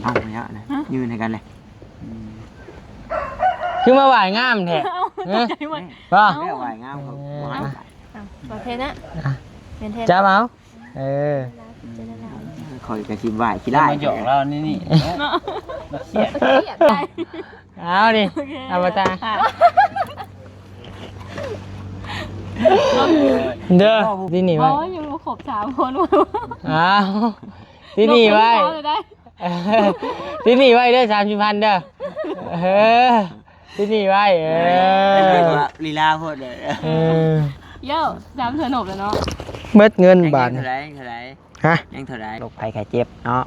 ເອົາເນາະນະ ຮະ? ຢືນໃຫ້ກັນເລີຍ ອືມ ຄືມາຫວາຍງາມແທ້? ເອົ້າ ຮະ? ຕກໃຈໝົດ ບໍ່? ເອົ້າ ແມ່ຫວາຍງາມເຂົາ ເອີ ບໍ່ໃຫ້ຫວາຍ ເອົ້າ ປະເພດນະ ອ່ະ ແມ່ນແທ້ ຈັບເອົາ ເອີ ຂ້ອຍກໍຊິຫວາຍຂີ້ລ້າຍ ມາຫຍອກລາວນີ້ນີ້ ເນາະ ມາຂຽນ ເອົານີ້ ໂອເຄ ອະມະຕະ ເດີ ທີ່ນີ້ໄວ້ ໂອ້ຍ ຍັງບໍ່ຄົບສາມຄົນ ອ້າວ ທີ່ນີ້ໄວ້ ຕິດໜີ້ໄວ້ເດີ ສາມສິບພັນເດີ ເອີ ຕິດໜີ້ໄວ້ ເອີ ລີລາໂພດເດີ ເອີ ເຢີ້ ສາມເທື່ອນົບແລ້ວເນາະ ເບິດເງິນບາດນີ້ ເທົ່າໃດ ເທົ່າໃດ ຮະ ຍັງເທົ່າໃດ ໂລກໄພໄຂ້ເຈັບເນາະ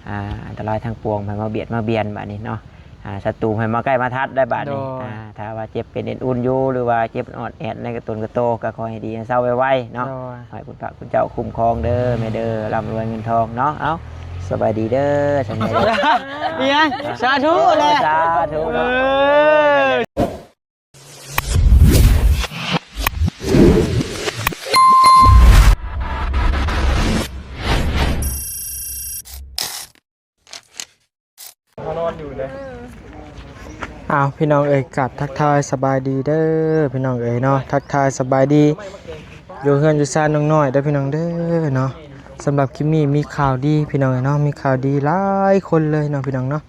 ອ່າ ອັນຕະລາຍທັງປວງ ໃຜມາບຽດມາບຽນບາດນີ້ເນາະ ອ່າ ສັດຕູໃຜມາໃກ້ມາທັດໄດ້ບາດນີ້ ໂດຍ ອ່າ ຖ້າວ່າເຈັບເປັນເອັນອຸ່ນຢູ່ ຫຼືວ່າເຈັບອອດແອດໃນກະຕົນກະໂຕ ກໍຂໍໃຫ້ດີໃຫ້ເຊົາໄວໆເນາະ ໂດຍ ໃຫ້ຄຸນພະຄຸນເຈົ້າຄຸ້ມຄອງເດີແມ່ເດີ ລ່ຳລວຍເງິນທອງເນາະ ເອົ້າ ສະບາຍດີເດີ ສະບາຍດີ ອີຫຍັງ ສາທຸແຫຼະ ສາທຸເນາະ ເອີ ມານອນຢູ່ເດ້ ອ້າວ ພີ່ນ້ອງເອີຍ ກາບທັກທາຍສະບາຍດີເດີພີ່ນ້ອງເອີຍເນາະ ທັກທາຍສະບາຍດີ ຢູ່ເຮືອນຢູ່ຊານນ້ອງນ້ອຍເດີພີ່ນ້ອງເດີເນາະ ສຳລັບຄລິບນີ້ມີຂ່າວດີພີ່ນ້ອງເອີຍເນາະ ມີຂ່າວດີຫຼາຍຄົນເລີຍເນາະພີ່ນ້ອງເນາະ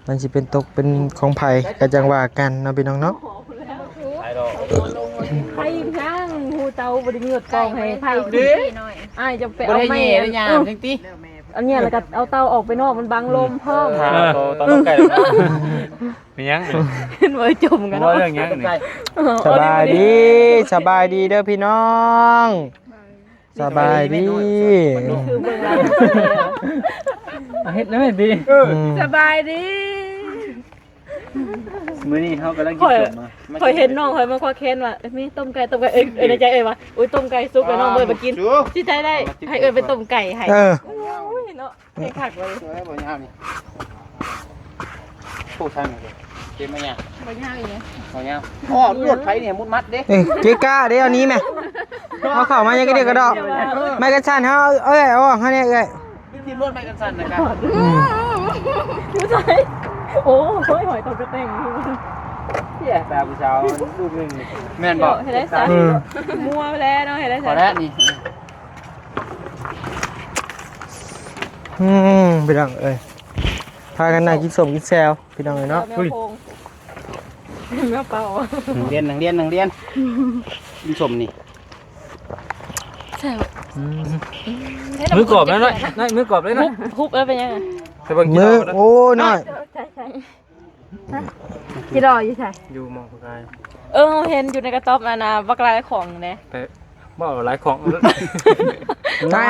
ມັນຊິເປັນຕົກເປັນຂອງໃຜກໍຈັ່ງວ່າກັນເນາະພີ່ນ້ອງເນາະ ໃຜທາງ ຮູ້ເຕົາບໍ່ໄດ້ມີຮອດກອງໃຫ້ໃຜກິນ ອ້າຍຈະໄປເອົາໄມ້ ບໍ່ໄດ້ແຫຍ່ໄດ້ຫຍັງ ເອີ ຈັ່ງຕິ ອັນນີ້ແລ້ວກໍເອົາເຕົາອອກໄປນອກ ມັນບັງລົມພ້ອມ ເອີ ເອົາເຕົາ ເອີ ເຕົາໄກ່ ເປັນຫຍັງ ເຫັນບໍ່ ຈົ່ມກັນ ເວົ້າເລື່ອງຫຍັງນີ້ ສະບາຍດີ ສະບາຍດີເດີພີ່ນ້ອງ ສະບາຍດີ ຄືເບິ່ງລາວ ເຮັດແນວນີ້ຕິ ເອີ ອືມ ສະບາຍດີ ມື້ນີ້ເຮົາກຳລັງກິນສົ້ມມາ ຂ້ອຍເຫັນນ້ອງຂ້ອຍມາຄວັກແຂນວ່າ ເອີຍ ມີຕົ້ມໄກ່ ຕົ້ມໄກ່ ເອີຍ ເອີຍ ໃນໃຈເອີຍວ່າ ໂອ້ຍ ຕົ້ມໄກ່ສຸກແລ້ວ ນ້ອງເບີດມາກິນ ຊິໃຈໄດ້ ໃຫ້ເອີຍໄປຕົ້ມໄກ່ໃຫ້ ເອີ ໂອ້ຍເນາະ ເພງຄັກເລີຍ ເອີ ບໍ່ຍາວນີ້ ໂອ້ ຊ່າງນີ້ ເກັບມາຍາວ ບໍ່ຍາວອີ່ຫຍັງ ບໍ່ຍາວ ອໍ ລົດໄປນີ້ມຸດມັດເດ້ ເອີ ເກະກະເດ້ ເອົານີ້ແມະ ເອົາເຂົ້າມາຍັງກະເດກກະດອກ ໄມ້ກັນສັ່ນເຮົາ ເອີຍ ເອົາອອກເຮົາແດ່ເອີຍ ວິທີລົດໄມ້ກັນສັ່ນນະກະ ອືມ ຢູ່ໃສ ໂອ້ຍ ຫອຍຕອນກະແຕ່ງຢູ່ ເຈົ້ຍ ຕາຜູ້ສາວລູກໜຶ່ງ ແມ່ນບໍ່ ເຮັດໄດ້ຊະ ອືມ ມົວແລ້ວເນາະ ເຮັດໄດ້ຊະ ພໍແລ້ວນີ້ ອືມ ພີ່ນ້ອງເອີຍ ພາກັນນັ່ງກິນສົ້ມກິນແຊວພີ່ນ້ອງເອີຍເນາະ ແມວໂພງ ເອີຍ ແມວເປົ່າ ນັ່ງລຽນ ນັ່ງລຽນ ນັ່ງລຽນ ກິນສົ້ມນີ້ ແຊວ ອືມ ອືມ ມືກອບແລ້ວເນາະ ນາຍ ມືກອບເລີຍນະ ຮຸບ ຮຸບແລ້ວເປັນຫຍັງ ໃສ່ເບິ່ງ ມື ໂອ້ຍ ນ້ອຍ ໃສ່ ໃສ່ ຮະ ຈີ່ລໍຢູ່ໃສ ຢູ່ໝ່ອງຜູ້ຊາຍ ເອີ ເຮົາເຫັນຢູ່ໃນກະຕ໊ອບອັນນ່າ ບັກຫຼາຍຂອງເດ້ ເອີ ບໍ່ຫຼາຍຂອງ ໄດ້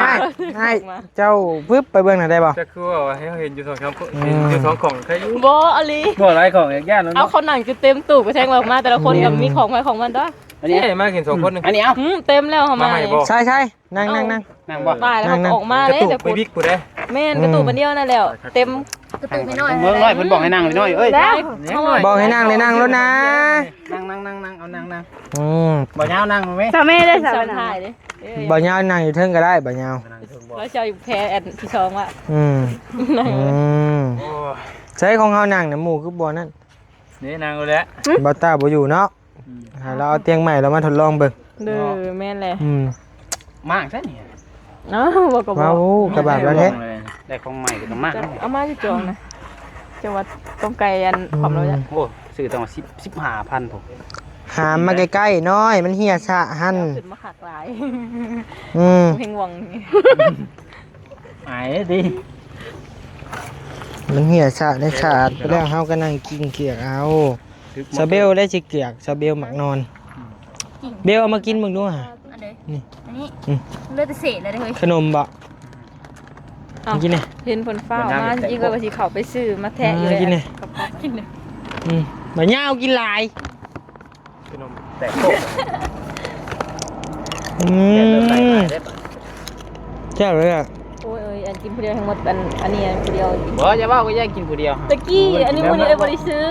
ໄດ້ ເຈົ້າປຶບໄປເບິ່ງໜ້າໄດ້ບໍ່ ຈັກຄືວ່າໃຫ້ເຮົາເຫັນຢູ່ສອງສາມຄົນ ອືມ ເຫັນຢູ່ສອງຂອງໃຄຢູ່ ບໍ່ ອີ່ຫຼີ ບໍ່ຫຼາຍຂອງ ຢ້ານມັນ ເອົາ ເຂົານັ່ງຈົນເຕັມຕູ້ ກະແທງວ່າມາແຕ່ລະຄົນ ແມ່ນ ກໍມີຂອງໃຜຂອງມັນຕົວະ ອັນນີ້ ເອີ ມາກິນສອງຄົນ ອືມ ອັນນີ້ເອົາ ອືມ ເຕັມແລ້ວເຮົາມາ ມາໃໝ່ບໍ່ ໃຊ່ ໃຊ່ ນັ່ງ ເອົ້າ ນັ່ງ ນັ່ງ ບໍ່ ໄປແລ້ວ ເຮົາກໍອອກມາເລີຍ ແຕ່ກຸດ ໄປບິກພຸ້ນເດ້ ແມ່ນ ອືມ ກະຕູບານດຽວນັ້ນແຫຼ້ວ ເຕັມ ກະຕູບນ້ອຍ ເມືອງນ້ອຍ ເພິ່ນບອກໃຫ້ນັ່ງນ້ອຍເອີຍ ແລ້ວ ບອກໃຫ້ນັ່ງເລີຍ ນັ່ງໂລດນະ ນັ່ງ ນັ່ງ ນັ່ງ ນັ່ງ ເອົານັ່ງ ນັ່ງ ອືມ ບໍ່ຍາວນັ່ງແມ່ ສາວແມ່ເດ້ ສາວແມ່ ເອີຍ ບໍ່ຍາວນັ່ງຢູ່ເທິງກໍໄດ້ ບໍ່ຍາວ ລາວຊິເອົາຢູ່ແພອັນທີສອງວ່າ ອືມ ອືມ ໃຊ້ຂອງເຮົານັ່ງນະ ໝູ່ຄືບໍ່ນັ້ນ ນີ້ນັ່ງໂລດແຫຼະ ບໍ່ຕາບໍ່ຢູ່ເນາະ ອືມ ຫາລາວເອົາຕຽງໃໝ່ລາວມາທົດລອງເບິ່ງ ເດີ ແມ່ນແຫຼະ ອືມ ມ້າງຊະນີ້ ເອົ້າ ບໍ່ກໍບອກ ເວົ້າກະບາບລາວແທ້ ໄດ້ຂອງໃໝ່ກໍມ້າງ ເອົາມາຢູ່ຈອງນະ ຈັງຫວັດຕ້ອງໄກອັນ ອືມ ຄວາມລາວ ໂອ້ ຊື້ຕັ້ງສິບ ສິບຫ້າພັນພຸ້ນ ຫາມມາໃກ້ໆນ້ອຍ ມັນເຫ່ຍຊະຫັ້ນ ຂຶ້ນມາຄັກຫຼາຍ ອືມ ເຮັງຫວັງ ອາຍເດ້ ມັນເຫ່ຍຊະໃນສາດ ແລ້ວເຮົາກໍນັ່ງກິນເກືອກເອົາ ສາວເບວໄດ້ຊິເກືອກ ສາວເບວມັກນອນ ເບວເອົາມາກິນເບິ່ງດູຫາ ອັນໃດ ນີ້ ອັນນີ້ ອືມ ເຫຼືອແຕ່ເສດແລ້ວເດ້ເຮີຍ ຂະໜົມບໍ່ ເອົາ ກິນແດ່ ເຫັນເພິ່ນຟ້າວມາ ຈິງກໍວ່າຊິເຂົ້າໄປຊື້ມາແທະຢູ່ ກິນແດ່ ກິນແດ່ ອືມ ບໍ່ຍາວກິນຫຼາຍ ຂະໜົມແຕກໂຄກ ອືມ ແຊບເລີຍອະ ໂອ້ຍ ອັນກິນຜູ້ດຽວທັງໝົດ ອັນ ອັນນີ້ອັນຜູ້ດຽວ ບໍ່ ຢ່າເວົ້າ ກໍຢ່າກິນຜູ້ດຽວ ຕະກີ້ ອັນນີ້ມື້ນີ້ເອີຍບໍ່ໄດ້ຊື້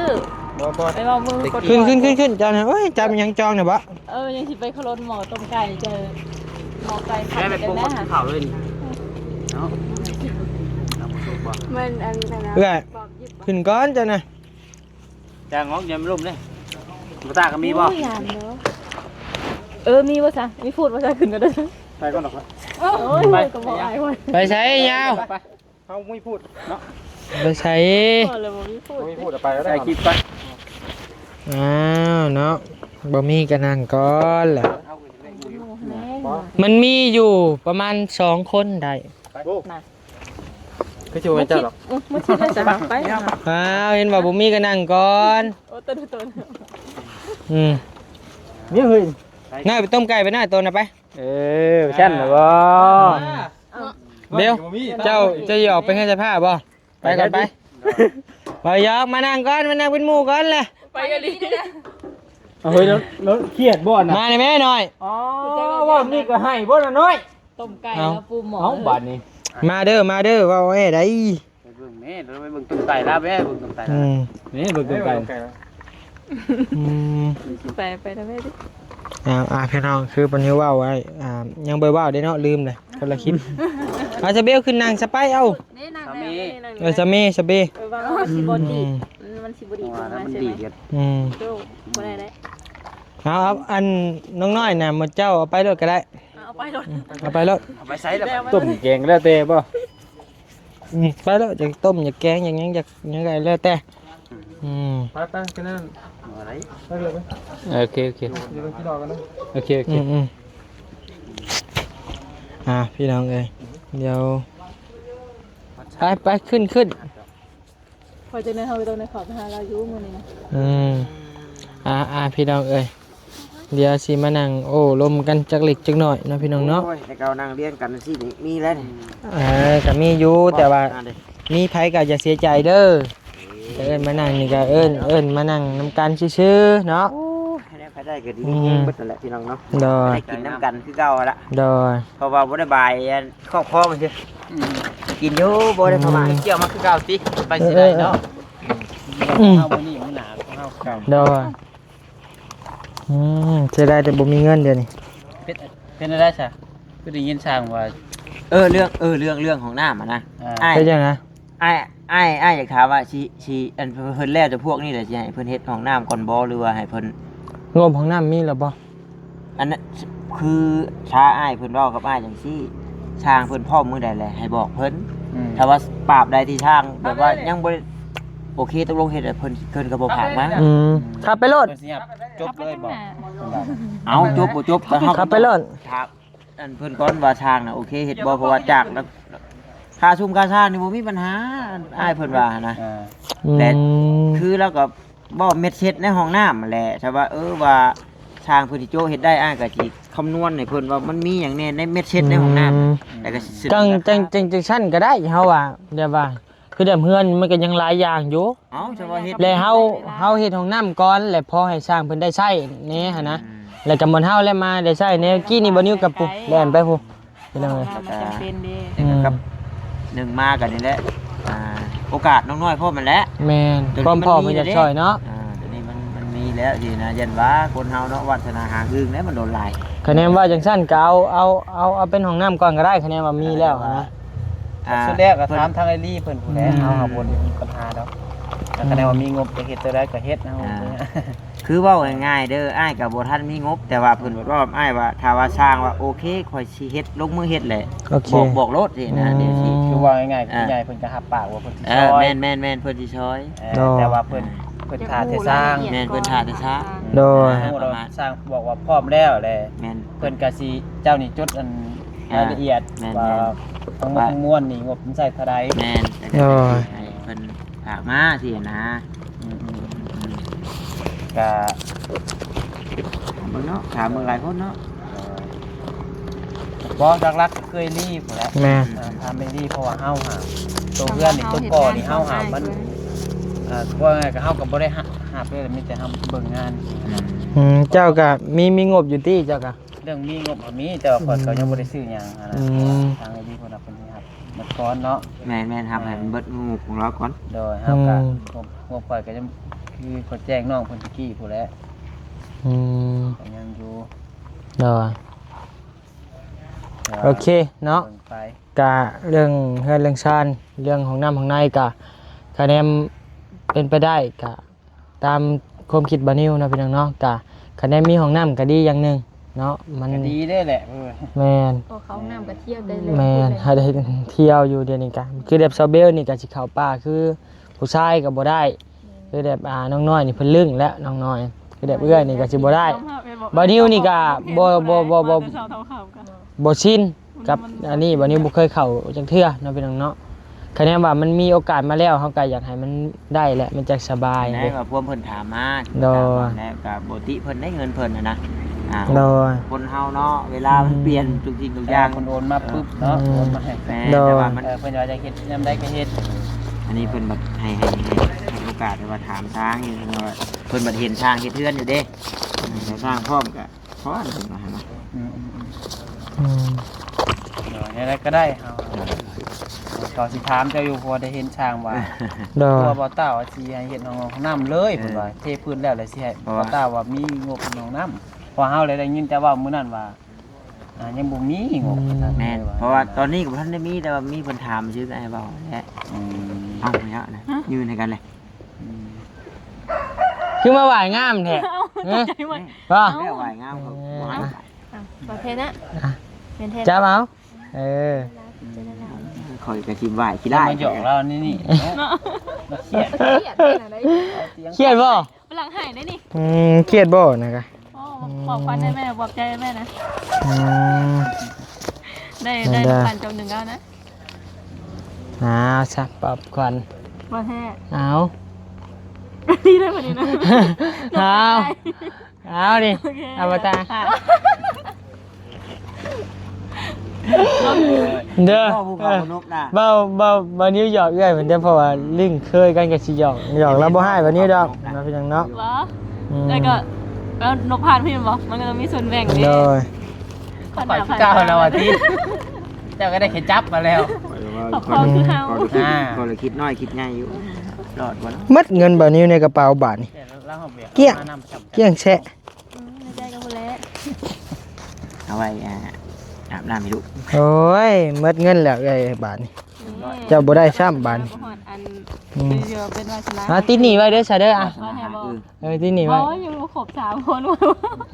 ບໍ່ ບໍ່ ໄປເວົ້າມື້ ຂຶ້ນ ຂຶ້ນ ຂຶ້ນ ຂຶ້ນ ຈານ ໂອ້ຍ ຈານຫຍັງຈອງນີ້ບໍ່ ເອີ ຍັງຊິໄປເຄົາລົດໝໍ້ຕົ້ມໄກ່ ເຈີໝໍ້ໄກ່ ແມ່ໄປປຸກເຂົ້າເລີຍນີ້ເນາະ ເອົາມາຊຸກບໍ່ ມັນອັນນັ້ນນະ ເອື້ອຍ ປອບຢິບບໍ່? ຂຶ້ນກ່ອນເຈົ້ານະ. ຈາງອອກ ຢ່າມັນລົ້ມເດ້. ບໍ່ຕາກໍມີບໍ່? ໂອ້ຍ ຢ້ານເນາະ. ເອີ ມີບໍ່ຊະ? ມີພູດບໍ່ຊະ? ຂຶ້ນກໍໄດ້. ໄປກ່ອນດອກ. ໂອ້ຍ ໄປ ກໍບໍ່ອາຍວ່າ. ໄປໃສຍາວ? ໄປ ເຮົາມີພູດເນາະ. ໄປໃສ? ບໍ່ແລ້ວ ບໍ່ມີພູດ. ບໍ່ມີພູດ ເອົາໄປກໍໄດ້. ໃສ່ຄລິບໄປ. ອ້າວເນາະ ບໍ່ມີກໍນັ່ງກ່ອນແຫຼະ. ມັນມີຢູ່ປະມານສອງຄົນໄດ້. ໂອ້ ຄືຊິບໍ່ແມ່ນເຈົ້າດອກ. ອືມ ມາຄິດແລ້ວຈະໄປ. ອ້າວ ເຫັນວ່າບໍ່ມີກໍນັ່ງກ່ອນ. ໂອ້ ຕົນຕົນ. ອືມ ນີ້ເຮີ້ຍ ນ້ອຍໄປຕົ້ມໄກ່ໄປ ນ້ອຍ ໂຕນະໄປ. ເອີ ຊັ້ນນະບໍ່? ເບວ ເຈົ້າ ເຈົ້າຊິອອກໄປເຮືອນຊັກຜ້າບໍ່? ໄປກ່ອນໄປ. ບໍ່ຫຍອກ ມານັ່ງກ່ອນ ມານັ່ງເປັນໝູ່ກ່ອນແຫຼະ. ໄປອີ່ຫຼີ. ເອົາເຮີ້ຍ ແລ້ວ ແລ້ວຄຽດບໍ່ນະ? ມານີ້ແມ່ນ້ອຍ. ອໍ ເວົ້ານີ້ກໍໃຫ້ບໍ່ນະນ້ອຍ? ຕົ້ມໄກ່ແລ້ວປູໝໍ້. ເອົ້າ ບາດນີ້ ມາເດີ ມາເດີ ເວົ້າແອ້ໃດ. ໄປເບິ່ງແມ່ ໄປເບິ່ງຕົ້ມໄກ່ລາວແມ່ ເບິ່ງຕົ້ມໄກ່ລາວ. ອືມ ນີ້ເບິ່ງຕົ້ມໄກ່. ອືມ ຊິໄປ ໄປນຳແມ່ຕິ. ອ່າ ອ່າ ພີ່ນ້ອງ ຄືປານິວເວົ້າໄວ້ ອ່າ ຍັງບໍ່ເວົ້າເດ້ເນາະ ລືມເລີຍ ຄົນລະຄລິບ. ເອົາ ສະເບວຂຶ້ນນັ່ງສະໄປ ເອົາ ນີ້ນັ່ງແລ້ວ ນີ້ນັ່ງ. ເອີ ສະເມ ສະເບ. ເອີ ວ່າມັນຊິບໍ່ດີ ອືມ ມັນຊິບໍ່ດີ ເພາະວ່າມັນດີ. ອືມ ໂດ ບໍ່ໄດ້ເດ້. ເອົາ ເອົາ ອັນນ້ອງນ້ອຍນະ ໝົດເຈົ້າເອົາໄປໂລດກໍໄດ້. ເອົາໄປໂລດ ເອົາໄປໂລດ. ເອົາໄປໃສລະ? ຕົ້ມແກງແລ້ວແຕ່ບໍ່? ອືມ ໄປໂລດ ຢາກຕົ້ມ ຢາກແກງ ຢາກຫຍັງ ຢາກຫຍັງກໍແລ້ວແຕ່. ອືມ ໄປໆ ກັນນັ້ນ ບໍ່ໄດ້ ໄປເລີຍ. ໂອເຄ ໂອເຄ ຢູ່ກັນກິນດອກກັນເນາະ. ໂອເຄ ໂອເຄ ອືມໆ. ອ່າ ພີ່ນ້ອງເອີຍ ດຽວ ໄປໆ ຂຶ້ນໆ. ພໍຈັ່ງໃດເຮົາກໍຕ້ອງໄດ້ເຂົ້າໄປຫາລາວຢູ່ມື້ນີ້ນະ. ອືມ ອ່າໆ ພີ່ນ້ອງເອີຍ ດຽວຊິມານັ່ງໂອ້ລົມກັນຈັກເລັກຈັກນ້ອຍເນາະ ພີ່ນ້ອງເນາະ. ໂອ້ຍ ແຕ່ເກົ່ານັ່ງລຽງກັນຊີ້ນີ້ມີແລ້ວນີ້. ເອີ ກໍມີຢູ່ ແຕ່ວ່າມີໃຜກໍຢ່າເສຍໃຈເດີ. ເອີ້ນມານັ່ງນີ້ກໍເອີ້ນ ເອີ້ນມານັ່ງນຳກັນຊື່ໆເນາະ. ໂອ້ຍ ໃຜໄດ້ກໍດີ ອືມ ມີແຮງເບິດນັ້ນແຫຼະ ພີ່ນ້ອງເນາະ. ໂດຍ ໄດ້ກິນນຳກັນຄືເກົ່າຫັ້ນລະ. ໂດຍ ເພາະວ່າບໍ່ໄດ້ບາຍອັນ ຄອບຄອງຊື່ ອືມ ກິນຢູ່ ບໍ່ໄດ້ປະມາດ. ອືມ ກ່ຽວມາຄືເກົ່າຕິ ໄປຊິໄດ້ເນາະ. ເອີ ເອີ ອືມ ເຮົາມື້ນີ້ມື້ໜ້າເຮົາເກົ່າ. ໂດຍ ອືມ ເສຍດາຍແຕ່ບໍ່ມີເງິນດຽວນີ້. ເປັນ ເປັນແນວໃດຊະ? ຄືໄດ້ຍິນຊ່າງວ່າ ເອີ ເລື່ອງ ເອີ ເລື່ອງ ເລື່ອງຫ້ອງນ້ຳຫັ້ນນະ. ອ່າ ອ້າຍ ເປັນຫຍັງນະ? ອ້າຍ ອ້າຍ ອ້າຍຢາກຖາມວ່າ ຊິ ຊິ ອັນ ເພິ່ນແລ້ວແຕ່ພວກນີ້ແຫຼະ ຊິໃຫ້ເພິ່ນເຮັດຫ້ອງນ້ຳກ່ອນບໍ່ ຫຼືວ່າໃຫ້ເພິ່ນ ງົບຫ້ອງນ້ຳມີແລ້ວບໍ່? ອັນນັ້ນ ຄືຖ້າອ້າຍເພິ່ນເວົ້າກັບອ້າຍຈັ່ງຊີ້ ຊ່າງເພິ່ນພ້ອມມື້ໃດແຫຼະໃຫ້ບອກເພິ່ນ. ອືມ ຖ້າວ່າຕາບໃດທີ່ຊ່າງແບບວ່າຍັງບໍ່ໄດ້ໂອເຄຕົກລົງເຮັດ ເພິ່ນ ເພິ່ນກໍບໍ່ພາກມາ. ອືມ ຂັບໄປໂລດ ເພິ່ນຊິຫຍັບຈົບເລີຍບໍ່? ເອົາ ຈົບບໍ່ຈົບກໍເຮົາຂັບໄປໂລດ ຖາມ ອັນເພິ່ນກ່ອນວ່າຊ່າງນະໂອເຄເຮັດບໍ່ ເພາະວ່າຈາກລະ ຄ່າຊຸມຄ່າຊ່າງນີ້ບໍ່ມີບັນຫາ ອ້າຍເພິ່ນວ່າຫັ້ນນະ. ອ່າ ແລະ ອືມ ຄືລາວກໍເວົ້າເມັດເຊັດໃນຫ້ອງນ້ຳຫັ້ນແຫຼະ ຖ້າວ່າ ເອີ ວ່າຊ່າງເພິ່ນຊິໂຈະເຮັດໄດ້ ອ້າຍກໍຊິຄຳນວນໃຫ້ເພິ່ນວ່າມັນມີຫຍັງແດ່ໃນເມັດເຊັດໃນຫ້ອງນ້ຳ. ອືມ ແລ້ວກໍຊິ ຈັ່ງ ຈັ່ງ ຈັ່ງ ຈັ່ງຊັ້ນກໍໄດ້ ເຮົາວ່າ ແບບວ່າ ຄືແບບເຮືອນມັນກໍຍັງຫຼາຍຢ່າງຢູ່. ເອົ້າ ຈະວ່າເຮັດ ແລ້ວເຮົາ ເຮົາເຮັດຫ້ອງນ້ຳກ່ອນ ແລ້ວພໍໃຫ້ຊ່າງເພິ່ນໄດ້ໃຊ້ແດ່ຫັ້ນນະ. ອືມ ແລ້ວກໍໝົດເຮົາແລ້ວມາໄດ້ໃຊ້ແດ່. ກີ້ນີ້ບໍ່ນິວກັບປຸ ແລ່ນໄປພຸ້ນ ພີ່ນ້ອງເອີຍ. ມັນຈຳເປັນເດ້. ອືມ ໜຶ່ງມາກັນນີ້ແຫຼະ ອ່າ ໂອກາດນ້ອງນ້ອຍພ້ອມຫັ້ນແຫຼະ. ແມ່ນ ຄວາມພ້ອມເພິ່ນຢາກຊ່ອຍເນາະ. ອ່າ ຕົວນີ້ມັນ ມັນມີແລ້ວຊິນະ ຢ້ານວ່າຄົນເຮົາເນາະ ວາດສະໜາຫາງອື່ນແລ້ວມັນໂດນຫຼາຍ. ຄະແນນວ່າຈັ່ງຊັ້ນກໍເອົາ ເອົາ ເອົາເປັນຫ້ອງນ້ຳກ່ອນກໍໄດ້ ຄະແນນວ່າມີແລ້ວນະ. ອ່າ ສຸດແລ້ວກໍຖາມທາງອ້າຍລີເພິ່ນພຸ້ນແຫຼະ. ອືມ ເຮົາຫາບໍ່ໄດ້ມີບັນຫາດອກ ແຕ່ຄະແນນວ່າມີງົບຈະເຮັດຕົວໃດກໍເຮັດເນາະ. ອ່າ ຄືເວົ້າງ່າຍໆເດີ ອ້າຍກໍບໍ່ທັນມີງົບ ແຕ່ວ່າເພິ່ນເວົ້າກັບອ້າຍວ່າ ຖ້າວ່າຊ່າງວ່າໂອເຄ ຂ້ອຍຊິເຮັດ ລົງມືເຮັດແຫຼະ. ໂອເຄ ບອກ ບອກໂລດຊີ້ນະ. ອືມ ດຽວຊິ ຄືເວົ້າງ່າຍໆ ອ່າ ຜູ້ໃຫຍ່ເພິ່ນກໍຮັບປາກວ່າເພິ່ນຊິ ເອີ ຊ່ອຍ. ແມ່ນໆໆ ເພິ່ນຊິຊ່ອຍ. ເອີ ໂດຍ ແຕ່ວ່າເພິ່ນ ເພິ່ນຖ້າແຕ່ຊ່າງ. ແມ່ນ ເພິ່ນຖ້າແຕ່ຊ່າງ. ໂດຍ ຖ້າວ່າຊ່າງບອກວ່າພ້ອມແລ້ວແຫຼະ. ແມ່ນ ເພິ່ນກໍຊິ ເຈົ້ານີ້ຈົດອັນ ອ່າ ລາຍລະອຽດ ແມ່ນໆ ວ່າທັງໝົດທັງມວນນີ້ງົບມັນໃຊ້ເທົ່າໃດ. ແມ່ນ ໂດຍ ໃຫ້ເພິ່ນຝາກມາຊີ້ນະ. ອືມໆ ກະຖາມເບິ່ງເນາະ ຖາມເບິ່ງຫຼາຍຄົນເນາະ. ບໍ່ ຫຼັກໆກໍຄືອ້າຍລີພຸ້ນແຫຼະ. ແມ່ນ ອ່າ ຖາມອ້າຍລີ ເພາະວ່າເຮົາຫາ ໂຕເຮືອນນີ້ ໂຕກໍ່ນີ້ເຮົາຫາມັນ ເອີ ວ່າງ່າຍກໍເຮົາກໍບໍ່ໄດ້ຮັບເລີຍ ມີແຕ່ເຮົາເບິ່ງງານ. ອືມ ເຈົ້າກໍມີ ມີງົບຢູ່ຕິ ເຈົ້າກໍ ເລື່ອງມີງົບກໍມີ ແຕ່ວ່າຂ້ອຍກໍຍັງບໍ່ໄດ້ຊື້ຫຍັງຫັ້ນນະ. ອືມ ທາງອ້າຍລີເພິ່ນວ່າເພິ່ນຊິຮັບໝົດກ່ອນເນາະ. ແມ່ນໆ ຮັບໃຫ້ມັນເບິດງົບຂອງລາວກ່ອນ. ໂດຍ ເຮົາກໍ ອືມ ງົບ ງົບຂ້ອຍກໍຍັງ ຄືຂ້ອຍແຈ້ງນ້ອງເພິ່ນຕະກີ້ພຸ້ນແຫຼະ. ອືມ ກໍຍັງຢູ່. ໂດຍ ໂອເຄເນາະ ເບິ່ງໄປ. ກະເລື່ອງເຮືອນເລື່ອງຊານ ເລື່ອງຫ້ອງນ້ຳຫ້ອງໃນ ກະຄະແນນເປັນໄປໄດ້ ກະຕາມຄວາມຄິດບ່າວນິວເນາະ ພີ່ນ້ອງເນາະ. ກະຄະແນນມີຫ້ອງນ້ຳກະດີຢ່າງໜຶ່ງເນາະ ມັນ ກະດີເດ້ແຫຼະ. ເອີ ແມ່ນ ອອກເຂົ້າຫ້ອງນ້ຳກະທ່ຽວໄດ້ເລີຍ. ແມ່ນ ໃຫ້ໄດ້ທ່ຽວຢູ່. ດຽວນີ້ກະຄືແບບສາວເບວນີ້ກະຊິເຂົ້າປ່າ ຄືຜູ້ຊາຍກະບໍ່ໄດ້. ຄືແບບ ອ່າ ນ້ອງນ້ອຍນີ້ເພິ່ນລຶ້ງແລ້ວ ນ້ອງນ້ອຍ. ຄືແບບເອື້ອຍນີ້ກະຊິບໍ່ໄດ້. ບ່າວນິວນີ້ກະບໍ່ ບໍ່ ບໍ່ ບໍ່ ບໍ່ຊິນກັບອັນນີ້ ບ່າວນິວບໍ່ເຄີຍເຂົ້າຈັກເທື່ອເນາະ ພີ່ນ້ອງເນາະ. ຄະແນນວ່າມັນມີໂອກາດມາແລ້ວ ເຮົາກະຢາກໃຫ້ມັນໄດ້ແຫຼະ ມັນຈັກສະບາຍ. ແມ່ນວ່າພວມເພິ່ນຖາມມາ ໂດຍ ແລ້ວກະບໍ່ຕິເພິ່ນໄດ້ເງິນເພິ່ນຫັ້ນນະ. ອ່າ ໂດຍ ຄົນເຮົາເນາະ ເວລາມັນ ອືມ ປ່ຽນທຸກສິ່ງທຸກຢ່າງ ເພິ່ນໂອນມາປຶບເນາະ ອືມ ໂອນມາໃຫ້. ແມ່ນ ໂດຍ ແຕ່ວ່າມັນ ເອີ ເພິ່ນວ່າຢາກເຮັດຍາມໃດກະເຮັດ. ອັນນີ້ເພິ່ນແບບໃຫ້ ໃຫ້ ໃຫ້ ໃຫ້ໂອກາດ ແຕ່ວ່າຖາມຊ່າງຢູ່ ເພິ່ນວ່າເພິ່ນບັດເຫັນຊ່າງເຮັດເຮືອນຢູ່ເດ້ ແລ້ວຊ່າງພ້ອມກະ ເພາະອັນເພິ່ນວ່າຫັ້ນນະ. ອືມ ອືມ ອືມ ອືມ ໂດຍ ແນວໃດກະໄດ້ ເຮົາ ເຮົາຊິຖາມເຈົ້າຢູ່ ເພາະວ່າໄດ້ເຫັນຊ່າງວ່າ ໂດຍ ເພາະວ່າບ່າວຕ້າວ່າຊິໃຫ້ເຮັດຫ້ອງນ້ຳເລີຍ ເອີ ເພິ່ນວ່າເທພື້ນແລ້ວ ແລ້ວຊິໃຫ້ ເພາະວ່າ ບ່າວຕ້າວ່າມີງົບຫ້ອງນ້ຳ ເພາະເຮົາໄດ້ ໄດ້ຍິນແຕ່ເວົ້າມື້ນັ້ນວ່າ ອ່າ ຍັງບໍ່ມີງົບ. ອືມ ວ່າຊັ້ນ ແມ່ນ ເພາະວ່າຕອນນີ້ກະບໍ່ທັນໄດ້ມີ ແຕ່ວ່າມີເພິ່ນຖາມຊື່ ກະໃຫ້ເວົ້າແຫຼະ. ອືມ ເອົາ ເອົານະ ອືມ ຍື່ນໃຫ້ກັນເລີຍ. ອືມ ຄືມາຫວາຍງາມແທ້? ເອົ້າ ຫືອ? ຕົກໃຈໝົດ. ບໍ່ ເອົ້າ ຫວາຍງາມ ເອີ ບໍ່ໃຫ້ ອ່ະ ປະເພນນະ ອ່ະ ເພນເທນ ຈັບເອົາ. ເອີ ຂ້ອຍກະຊິຫວາຍຂີ້ລ້າຍ ມາຫຍອກລາວນີ້ ນີ້ເນາະ ເນາະ ຄຽດ ຄຽດເດ້ນະ ຄຽດບໍ່? ບາດຫຼັງໃຫ້ໄດ້ນີ້. ອືມ ຄຽດບໍ່ນະກະ? ໂອ້ ອືມ ຂອບຂວັນໃຫ້ແມ່ ຂອບໃຈໃຫ້ແມ່ນະ. ອືມ ໄດ້ ໄດ້ ໄດ້ຂວັນຈອບໜຶ່ງແລ້ວນະ. ອ້າວ ຊະ ຂອບຂວັນ ບໍ່ແທ້. ອ້າວ ດີເລີຍບາດນີ້ນະ. ອ້າວ ເອົານີ້ ໂອເຄ ອະມະຕະ ເດີ ເວົ້າ ເວົ້າ ເວົ້ານິວຫຍອກເອື້ອຍເພິ່ນເດີ ເພາະວ່າລຶ້ງເຄີຍກັນກະຊິຫຍອກ ຫຍອກລາວບໍ່ຮ້າຍປານນີ້ດອກເນາະ ພີ່ນ້ອງເນາະ. ອືມ ແລ້ວກະ ແລ້ວນົບພາດພີ່ບໍ່ ມັນກະຕ້ອງມີສ່ວນແບ່ງເດ້. ໂດຍ ຂ້ອຍຄືເກົ່າແລ້ວວ່າຕິ ເຈົ້າກະໄດ້ແຄ່ຈັບມາແລ້ວ ຂອບຄຸນເຮົາ ຂ້ອຍລະຄິດ ຂ້ອຍລະຄິດນ້ອຍຄິດໃຫຍ່ຢູ່ ລອດບໍ່ເນາະ. ໝົດເງິນບ່າວນິວໃນກະເປົາບາດນີ້ ກ້ຽງ ກ້ຽງແຊະ. ອືມ ໃນໃຈກະພຸ້ນແຫຼະ ເອົາໄວ້ ອ່າ ອາບນ້ຳໃຫ້ລູກ. ໂອ້ຍ ໝົດເງິນແລ້ວເອີຍບາດນີ້ ນີ້ ເຈົ້າບໍ່ໄດ້ຊ້ຳບາດນີ້. ບໍ່ຮອດອັນ ອືມ ເປັນວາສະໜາ ອ່າ ຕິດໜີ້ໄວ້ເດີຊະເດີ ອ່າ ວາສະໜາຫາອື່ນ. ເອີ ຕິດໜີ້ໄວ້ ໂອ້ຍ ຍັງບໍ່ຄົບສາມຄົນ.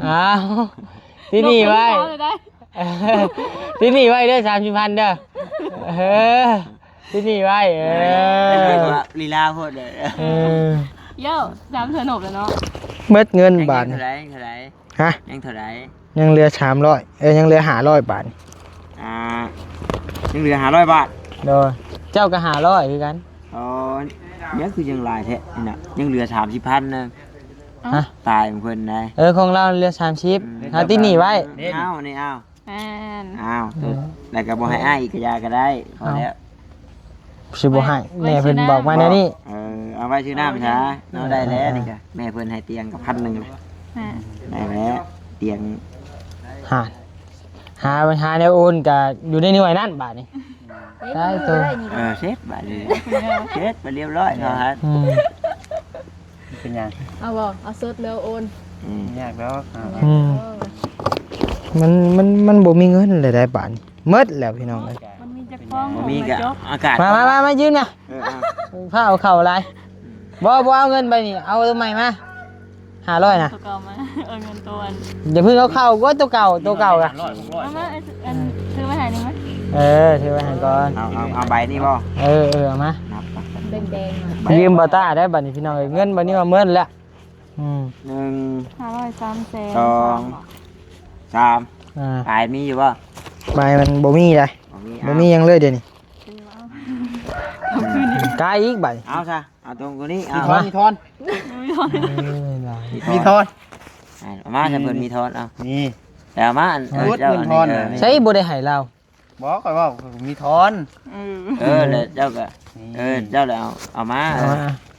ອ້າວ ຕິດໜີ້ໄວ້ ຕິດໜີ້ໄວ້ເດີ ສາມສິບພັນເດີ. ເອີ ຕິດໜີ້ໄວ້ ເອີ ລີລາໂພດເດີ. ເອີ ໂຢ ສາມເທື່ອນົບແລ້ວເນາະ ໝົດເງິນບາດນີ້. ເທົ່າໃດ ເທົ່າໃດ? ຮະ? ຍັງເທົ່າໃດ? ຍັງເຫຼືອສາມຮ້ອຍ ເອີ ຍັງເຫຼືອຫ້າຮ້ອຍບາດນີ້. ອ່າ ຍັງເຫຼືອຫ້າຮ້ອຍບາດ. ໂດຍ ເຈົ້າກະຫ້າຮ້ອຍຄືກັນ. ອໍ ຍັງຄືຍັງຫຼາຍແທ້ນີ້ນະ ຍັງເຫຼືອສາມສິບພັນນະ. ຮະ? ຕາຍຂອງເພິ່ນໄດ໋. ເອີ ຂອງລາວເຫຼືອສາມສິບ ອືມ ຫາຕິດໜີ້ໄວ້. ເອົານີ້ ເອົາ ແມ່ນ ອ້າວ ແລ້ວກະບໍ່ໃຫ້ອ້າຍອີກກະຢ່າກະໄດ້ ພໍແລ້ວ. ຊິບໍ່ໃຫ້ ແມ່ເພິ່ນບອກມາແນວນີ້. ເອີ ເອົາໄວ້ຊື້ນ້ຳຊະເນາະ. ເອີ ໄດ້ແລ້ວນີ້ກະ ແມ່ເພິ່ນໃຫ້ຕຽງກະພັນໜຶ່ງແລ້ວ. ອ່າ ໄດ້ແລ້ວຕຽງ. ຫາ ຫາ ຫາແນວໂອນກະຢູ່ໃນໜ່ວຍນັ້ນບາດນີ້. ໄດ້ໂຕ ເອີ ເສັດບາດນີ້ ເສັດໄປລຽບຮ້ອຍເນາະ. ອືມ ເປັນຫຍັງ? ເອົາບໍ່? ເອົາສົດແລ້ວໂອນ. ອືມ ຍາກດອກ. ອືມ ມັນ ມັນ ມັນບໍ່ມີເງິນແລ້ວໄດ໋ບາດນີ້ ໝົດແລ້ວພີ່ນ້ອງເອີຍ. ມັນມີຈັກຟອງ? ບໍ່ມີກະ ອາກາດ. ມາ ມາ ມາ ມາ ຢືມນະ. ເອີ ເອົາ ພາເອົາເຂົ້າຫຼາຍ. ບໍ່ ບໍ່ເອົາເງິນໃບນີ້ ເອົາໂຕໃໝ່ມາ. ຫ້າຮ້ອຍນະ ໂຕເກົ່າມາ. ເອີ ເງິນໂຕອັນ ຢ່າເພິ່ງເອົາເຂົ້າ ໂອ້ຍ ໂຕເກົ່າ ໂຕເກົ່າກະ. ເອົາມາ ອັນ ຖືໄວ້ໃຫ້ໜຶ່ງໄວ້. ເອີ ຖືໄວ້ໃຫ້ກ່ອນ. ເອົາ ເອົາ ເອົາໃບນີ້ບໍ່? ເອີ ເອີ ເອົາມາ ນັບ ແບ່ງໆ ຢືມບ່າວຕ້າໄດ້ບາດນີ້ພີ່ນ້ອງເອີຍ ເງິນບາດນີ້ວ່າໝົດແລ້ວ. ອືມ ໜຶ່ງ ຫ້າຮ້ອຍ ສາມແສນ ສອງ ສາມ ອ່າ ປາຍມີຢູ່ບໍ່? ປາຍມັນບໍ່ມີໃດ໋ ບໍ່ມີ ບໍ່ມີຫຍັງເລີຍດຽວນີ້. ກາຍອີກບາດນີ້ ເອົາຊະ. ເອົາຕົງກວ່ານີ້ ເອົາ ມີທອນ ມີທອນ ມີທອນ ເອີ ມີທອນ ມີທອນ. ເອົາມາຊະ ເພິ່ນມີທອນ. ເອົາ ນີ້ ແຕ່ເອົາມາ ອັນ ເອີ ເຈົ້າ ເງິນທອນ ອັນນີ້ ເອີ ໃສບໍ່ໄດ້ໃຫ້ລາວ. ບໍ່ ຂ້ອຍເວົ້າມີທອນ. ເອີ ເອີ ແລ້ວເຈົ້າກະ ນີ້ ເອີ ເຈົ້າລະເອົາ ເອົາມາ. ເອີ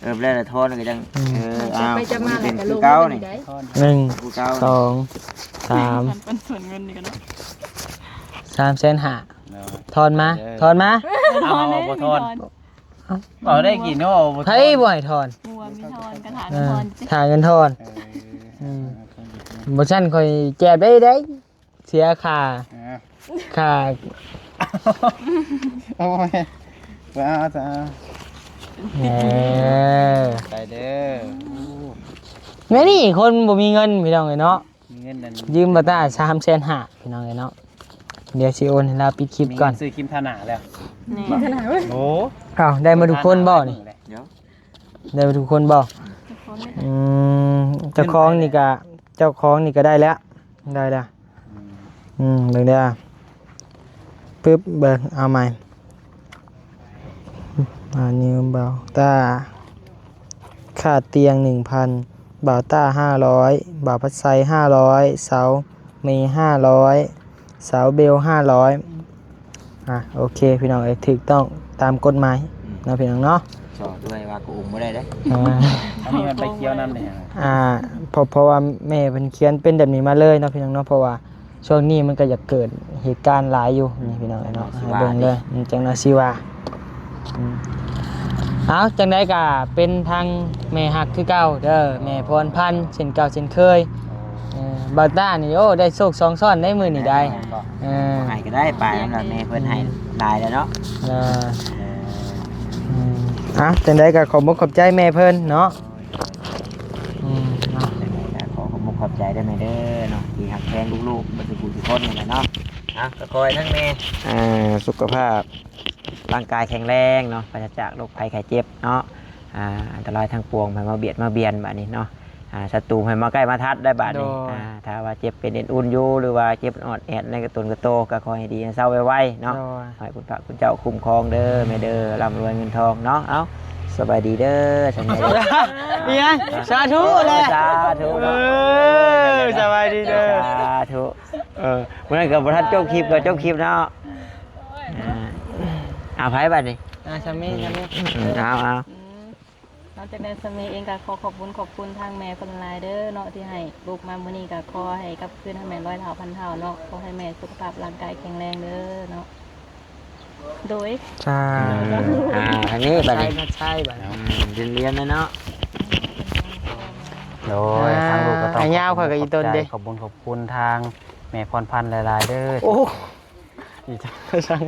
ເອີ ແລ້ວທອນກະຈັ່ງ ອືມ ເອີ ເອົາ ໄປຈະມາແລ້ວກະລົງຄືເກົ່ານີ້. ໜຶ່ງ ຄືເກົ່າ ສອງ ສາມ ເປັນສ່ວນເງິນນີ້ກະເນາະ ສາມແສນຫ້າ. ທອນມາ ເອີ ທອນມາ. ເອົາ ເອົາ ເອົາ ບໍ່ທອນ. ເອົາ ເວົ້າໄດ້ກິນເນາະ ເອົາ ໃຜບໍ່ໃຫ້ທອນ? ບໍ່ມີທອນກະຖາເງິນທອນ. ເອີ ຖາເງິນທອນ. ເອີ ອືມ ບໍ່ຊັ້ນຂ້ອຍແຈບໄດ້ ໄດ້ເສຍຄ່າ ອ່າ ຄ່າ ໂອ້ຍ ບໍ່ເອົາຊະ ເອີ ໄປເດີ. ແມ່ນີ້ຄົນບໍ່ມີເງິນ ພີ່ນ້ອງເອີຍເນາະ. ມີເງິນນັ້ນ ຢືມບ່າວຕ້າສາມແສນຫ້າ ພີ່ນ້ອງເອີຍເນາະ. ດຽວຊິໂອນໃຫ້ລາວ ປິດຄລິບກ່ອນ. ມີເງິນຊື້ຄຣີມທາໜ້າແລ້ວ. ນີ້ ໂອ້ ອ້າວ ໄດ້ໝົດທຸກຄົນບໍ່ນີ້? ດຽວ ໄດ້ໝົດທຸກຄົນບໍ່? ອືມ ເຈົ້າຂອງນີ້ກະ ເຈົ້າຂອງນີ້ກະໄດ້ແລ້ວ ໄດ້ແລ້ວ. ອືມ ອືມ ເບິ່ງເດີ ປຶບ ເບິ່ງ ເອົາໃໝ່. ອ່າ ນິວ ບ່າວຕ້າ ຄ່າຕຽງ ໜຶ່ງພັນ, ບ່າວຕ້າ ຫ້າຮ້ອຍ, ບ່າວພັດໄຊ ຫ້າຮ້ອຍ, ສາວເມ ຫ້າຮ້ອຍ, ສາວເບວ ຫ້າຮ້ອຍ. ອ່າ ໂອເຄ ພີ່ນ້ອງເອີຍ ຖືກຕ້ອງຕາມກົດໝາຍ ອືມ ເນາະ ພີ່ນ້ອງເນາະ. ຊໍດ້ວຍວ່າກູອຸມບໍ່ໄດ້ເດ້. ອ່າ ອັນນີ້ມັນໄປກ່ຽວນຳເດ້. ອ່າ ເພາະ ເພາະວ່າແມ່ເພິ່ນຂຽນເປັນແບບນີ້ມາເລີຍເນາະ ພີ່ນ້ອງເນາະ. ເພາະວ່າຊ່ວງນີ້ມັນກໍຢາກເກີດເຫດການຫຼາຍຢູ່ນີ້ ພີ່ນ້ອງເນາະ. ໃຫ້ເບິ່ງເລີຍ ອືມ ຈັ່ງໜ້ອຍຊິວ່າ. ອືມ ເອົາ ຈັ່ງໃດກໍເປັນທາງແມ່ຮັກຄືເກົ່າເດີ ແມ່ພອນພັນ ເຊັ່ນເກົ່າເຊັ່ນເຄີຍ. ເອີ ບ່າວຕ້ານີ້ ໂອ້ ໄດ້ໂຊກສອງຊ້ອນໃນມື້ນີ້ໄດ໋. ເອີ ໃຫ້ກໍໄດ້ ປາຍນັ້ນແມ່ເພິ່ນໃຫ້ຫຼາຍແລ້ວເນາະ. ເອີ ເອີ ອືມ ອ່ະ ຈັ່ງໃດກໍຂອບອົກຂອບໃຈແມ່ເພິ່ນເນາະ. ອືມ ເນາະ ຈັ່ງໃດກໍຂໍຂອບອົກຂອບໃຈເດີແມ່ເດີເນາະ ທີ່ຮັກແພງລູກໆເບິດສູ່ຜູ້ສູ່ຄົນນີ້ແຫຼະເນາະ. ເອົາ ກໍຂໍໃຫ້ທັງແມ່ ອ່າ ສຸຂະພາບຮ່າງກາຍແຂງແຮງເນາະ ປາສະຈາກໂລກໄພໄຂ້ເຈັບເນາະ. ອ່າ ອັນຕະລາຍທັງປວງ ໃຜມາບຽດມາບຽນບາດນີ້ເນາະ. ອ່າ ສັດຕູໃຜມາໃກ້ມາທັດໄດ້ບາດນີ້. ໂດຍ ອ່າ ຖ້າວ່າເຈັບເປັນເອັນອຸ່ນຢູ່ ຫຼືວ່າເຈັບອອດແອດໃນກະຕົນກະໂຕ ກໍຂໍໃຫ້ດີໃຫ້ເຊົາໄວໆເນາະ. ໂດຍ ໃຫ້ຄຸນພະຄຸນເຈົ້າຄຸ້ມຄອງເດີແມ່ເດີ ລ່ຳລວຍເງິນທອງເນາະ. ເອົາ ສະບາຍດີເດີ ສະບາຍດີ. ອີຫຍັງ? ສາທຸແຫຼະ. ສາທຸເນາະ. ເອີ ສະບາຍດີເດີ. ສາທຸ. ເອີ ມື້ນັ້ນກໍບໍ່ທັນຈົບຄລິບ ກໍຈົບຄລິບເນາະ. ອ່າ ເອົາໃຜບາດນີ້? ອ່າ ສາມີ ສາມີ. ອືມ ເອົາ ເອົາ. ອືມ ນອກຈາກນັ້ນ ສາມີເອງກໍຂໍຂອບບຸນຂອບຄຸນທາງແມ່ເພິ່ນຫຼາຍເດີເນາະ ທີ່ໃຫ້ລູກມາມື້ນີ້ ກໍຂໍໃຫ້ກັບຄືນໃຫ້ແມ່ຮ້ອຍເທົ່າພັນເທົ່າເນາະ. ຂໍໃຫ້ແມ່ສຸຂະພາບຮ່າງກາຍແຂງແຮງເດີເນາະ. ໂດຍ ສາທຸ. ອ່າ ທາງນີ້ບາດນີ້ ໃຊ່ ໃຊ່ບາດນີ້. ອືມ ດຽນໆເນາະ. ໂດຍ ອ່າ ທາງລູກກໍຕ້ອງ ຍາວຂ້ອຍກໍອີຕົນເດ້ ຂອບບຸນຂອບຄຸນທາງແມ່ພອນພັນຫຼາຍໆເດີ. ໂອ້ ອີຈັງວ່າຊ່າງ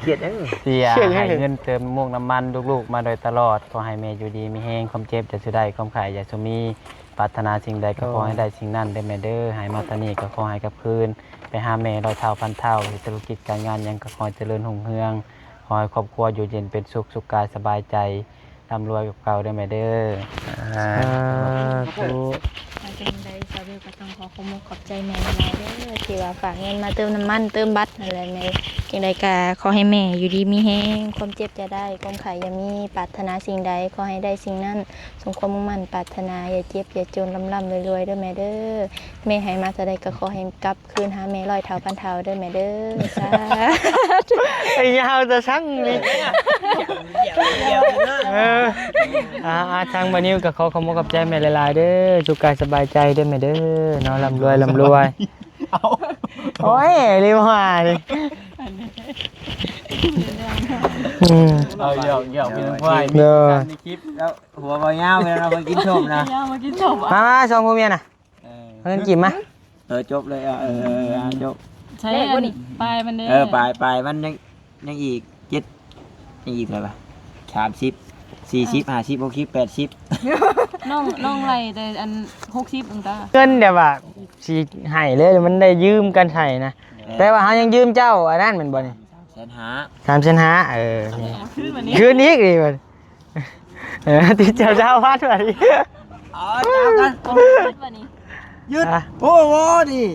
ຄຽດຫຍັງ ເສຍ ຄຽດຫຍັງ ໃຫ້ເງິນເຕີມໝວກນ້ຳມັນລູກໆມາໂດຍຕະຫຼອດ. ຂໍໃຫ້ແມ່ຢູ່ດີມີແຮງ ຄວາມເຈັບຢ່າສູ່ໄດ້ ຄວາມໄຂ້ຢ່າສູ່ມີ ປາດຖະໜາສິ່ງໃດກໍ ໂອ້ ຂໍໃຫ້ໄດ້ສິ່ງນັ້ນເດີແມ່ເດີ. ໃຫ້ມາເທົ່ານີ້ກໍຂໍໃຫ້ກັບຄືນໄປຫາແມ່ຮ້ອຍເທົ່າພັນເທົ່າ. ເຮັດທຸລະກິດການງານຫຍັງກໍຂໍໃຫ້ຈະເລີນຮຸ່ງເຮືອງ. ຂໍໃຫ້ຄອບຄົວຢູ່ເຢັນເປັນສຸກ ສຸກກາຍສະບາຍໃຈ ລ່ຳລວຍກວ່າເກົ່າເດີແມ່ເດີ. ສາທຸ. ວ່າຈັ່ງໃດ ສາວເບວກໍຕ້ອງຂໍຂອບອົກຂອບໃຈແມ່ຫຼາຍໆເດີ ທີ່ວ່າຝາກເງິນມາເຕີມນ້ຳມັນເຕີມບັດຫັ້ນແຫຼະແມ່. ຈັ່ງໃດກໍຂໍໃຫ້ແມ່ຢູ່ດີມີແຮງ ຄວາມເຈັບຢ່າໄດ້ ຄວາມໄຂ້ຢ່າມີ ປາດຖະໜາສິ່ງໃດຂໍໃຫ້ໄດ້ສິ່ງນັ້ນ ສົມຄວາມມຸ່ງໝັ້ນປາດຖະໜາ. ຢ່າເຈັບຢ່າຈົນ ລ່ຳໆລວຍໆເດີແມ່ເດີ. ແມ່ໃຫ້ມາເທົ່າໃດກໍຂໍໃຫ້ກັບ ຄືນຫາແມ່ຮ້ອຍເທົ່າພັນເທົ່າເດີແມ່ເດີ. ສາທຸ. ໄອ້ຍາວຈະຊັງນີ້. ເອີ ອ່າ ອ່າ ທາງບ່າວນິວກໍຂໍຂອບອົກຂອບໃຈແມ່ຫຼາຍໆເດີ ສຸກກາຍສະບາຍໃຈເດີແມ່ເດີເນາະ. ລ່ຳລວຍ ລ່ຳລວຍ. ເອົ້າ ໂອ້ຍ ລືມຫານີ້. ອືມ ເອົາ ຢອກໆ ພີ່ນ້ອງພອຍ ເດີ ມີຄລິບແລ້ວ ຫົວບໍ່ຍາວແລ້ວເນາະ ເພິ່ນກິນສົ້ມນະ ມາ ມາ ສອງຜົວເມຍນະ. ເອີ ເອົາເງິນກີບມາ. ເອີ ຈົບເລີຍ. ເອີ ເອີ ເອີ ຈົບ. ໃຊ້ ແລກບໍ່ນີ້? ປາຍມັນເດ້. ເອີ ປາຍ ປາຍມັນຍັງ ຍັງອີກເຈັດ ຍັງອີກເທົ່າໃດວະ? ສາມສິບ ສີ່ສິບ ຫ້າສິບ ຫົກສິບ ແປດສິບ. ນ້ອງ ນ້ອງໄລ່ແຕ່ອັນຫົກສິບ ຫັ້ນຕາ. ເງິນແບບວ່າຊິໃຫ້ເລີຍ ມັນໄດ້ຢືມກັນໃຫ້ນະ. ເອີ ແປວ່າເຮົາຍັງຢືມເຈົ້າອັນນັ້ນແມ່ນບໍ່ນີ້? ສາມແສນຫ້າ. ສາມແສນຫ້າ. ເອີ ຄືນອີກນີ້ບັດ. ເອີ ຕິດເຈົ້າຊາວພັນບາດນີ້. ເອົາ ເອົາກັນ ເອົາກັນບາດນີ້. ຢຸດ. ຮະ? ໂອ້ໂຫ ນີ້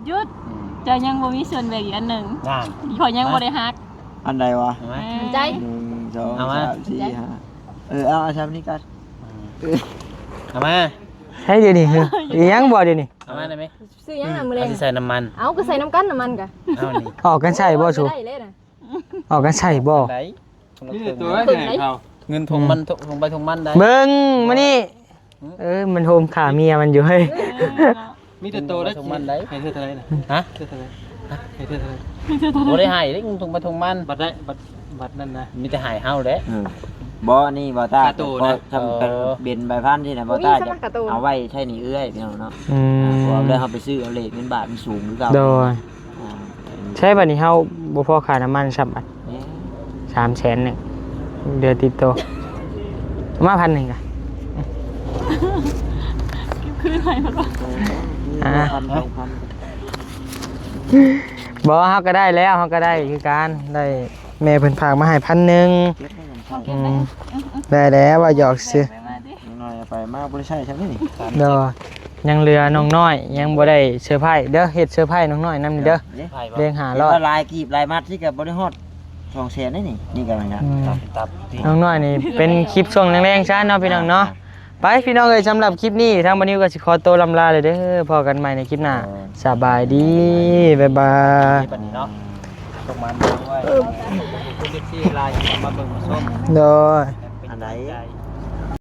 ຢຸດ. ອືມ ເຈົ້າຍັງບໍ່ມີສ່ວນແບ່ງອີກອັນໜຶ່ງ. ນັ້ນ ຂ້ອຍຍັງບໍ່ໄດ້ຮັກ. ອັນໃດວະ? ເອີ ໃຈ ໜຶ່ງ ສອງ ເອົາມາ ສາມ ສີ່ ຫ້າ. ເອີ ເອົາ ເອົາຊຳນີ້ກ່ອນ. ອືມ ເອົາມາ. ໃຊ້ດຽວນີ້ ອີຫຍັງບໍ່ດຽວນີ້? ເອົາມາໄດ້ໄໝ? ຊື້ຫຍັງນະມື້ແລງ? ເອົາ ຊິໃສ່ນ້ຳມັນ. ເອົາ ກໍໃສ່ນຳກັນນ້ຳມັນກະ. ເອົານີ້ ອອກກັນໃຊ້ບໍ່ສູ? ໄດ້ເລີຍນະ. ອອກກັນໃຊ້ບໍ່? ໄດ້ ມີແຕ່ຕົວໃຫ້ເຂົາ ເງິນຖົງມັນ ອືມ ຖົງໄປຖົງມັນໄດ້. ເບິ່ງມານີ້. ຫຶ? ເອີ ມັນໂຮມຂ້າເມຍມັນຢູ່ເຮີ້ຍ. ເອີ ເນາະ ມີແຕ່ໂຕໄດ້ ຖົງໄປຖົງມັນໄດ້. ໃຫ້ເທື່ອເທົ່າໃດນະ? ຮະ? ເທື່ອເທົ່າໃດ? ໃຫ້ເທື່ອເທົ່າໃດ? ບໍ່ໄດ້ໃຫ້ເດ້ ຖົງໄປຖົງມັນ. ບັດໄດ້ ບັດ ບັດນັ້ນນະ ມີແຕ່ໃຫ້ເຮົາແຫຼະ. ເອີ ບໍ່ ນີ້ບໍ່ຕາ ຄ່າໂຕນະ ເອີ ເປັນໃບພັນທີ່ນະ ບໍ່ຕາຈະເອົາໄວ້ໃຊ້ໜີ້ເອື້ອຍ ພີ່ນ້ອງເນາະ. ອືມ ເພາະວ່າເວລາເຮົາໄປຊື້ເອົາເລດເງິນບາດມັນສູງຄືເກົ່າ. ໂດຍ. ອ່າ ໃຊ້ບັດນີ້ເຮົາບໍ່ພໍຄ່ານ້ຳມັນຊ້ຳບັດ ສາມແສນໜຶ່ງ ເຫຼືອຕິດໂຕ ເອົາມາພັນໜຶ່ງກະ ຄືໃຫ້ມັນວ່າ ອ່າ ພັນ ສອງພັນ ບໍ່ ເຮົາກໍໄດ້ແລ້ວ ເຮົາກໍໄດ້ຄືກັນ ໄດ້ ແມ່ເພິ່ນຝາກມາໃຫ້ພັນໜຶ່ງ ອືມ ໄດ້ແລ້ວ ວ່າຫຍອກຊື່ ນ້ອຍເອົາໄປ ມາບໍ່ໄດ້ໃຊ້ຊ້ຳນີ້ ໂດຍ ຍັງເຫຼືອນ້ອງນ້ອຍ ຍັງບໍ່ໄດ້ເຊີໄພເດີ ເຮັດເຊີໄພນ້ອງນ້ອຍນຳນີ້ເດີ ເດ້ ເດ້ ເລກຫ້າຮ້ອຍ ວ່າຫຼາຍກີບຫຼາຍມັດ ທີ່ກໍບໍ່ໄດ້ຮອດສອງແສນເດ້ນີ້ ນີ້ກໍແມ່ນ ອືມ ຕັບ ຕັບ ນ້ອງນ້ອຍນີ້ເປັນຄລິບຊ່ວງແລງໆຊະເນາະ ພີ່ນ້ອງເນາະ ອ່າ ໄປ ພີ່ນ້ອງເອີຍ ສຳລັບຄລິບນີ້ ທາງບ່າວນິວກໍຊິຂໍໂຕລ່ຳລາເລີຍເດີ ພໍ້ກັນໃໝ່ໃນຄລິບໜ້າ ໂດຍ ສະບາຍດີ ບາຍບາຍ ບັດນີ້ເນາະ ຕົກມັນດ້ວຍ ເອີ ເອັຟຊີຫຼາຍ ມາເບິ່ງມາຊົມ ໂດຍ ເປັນກຳລັງໃຈ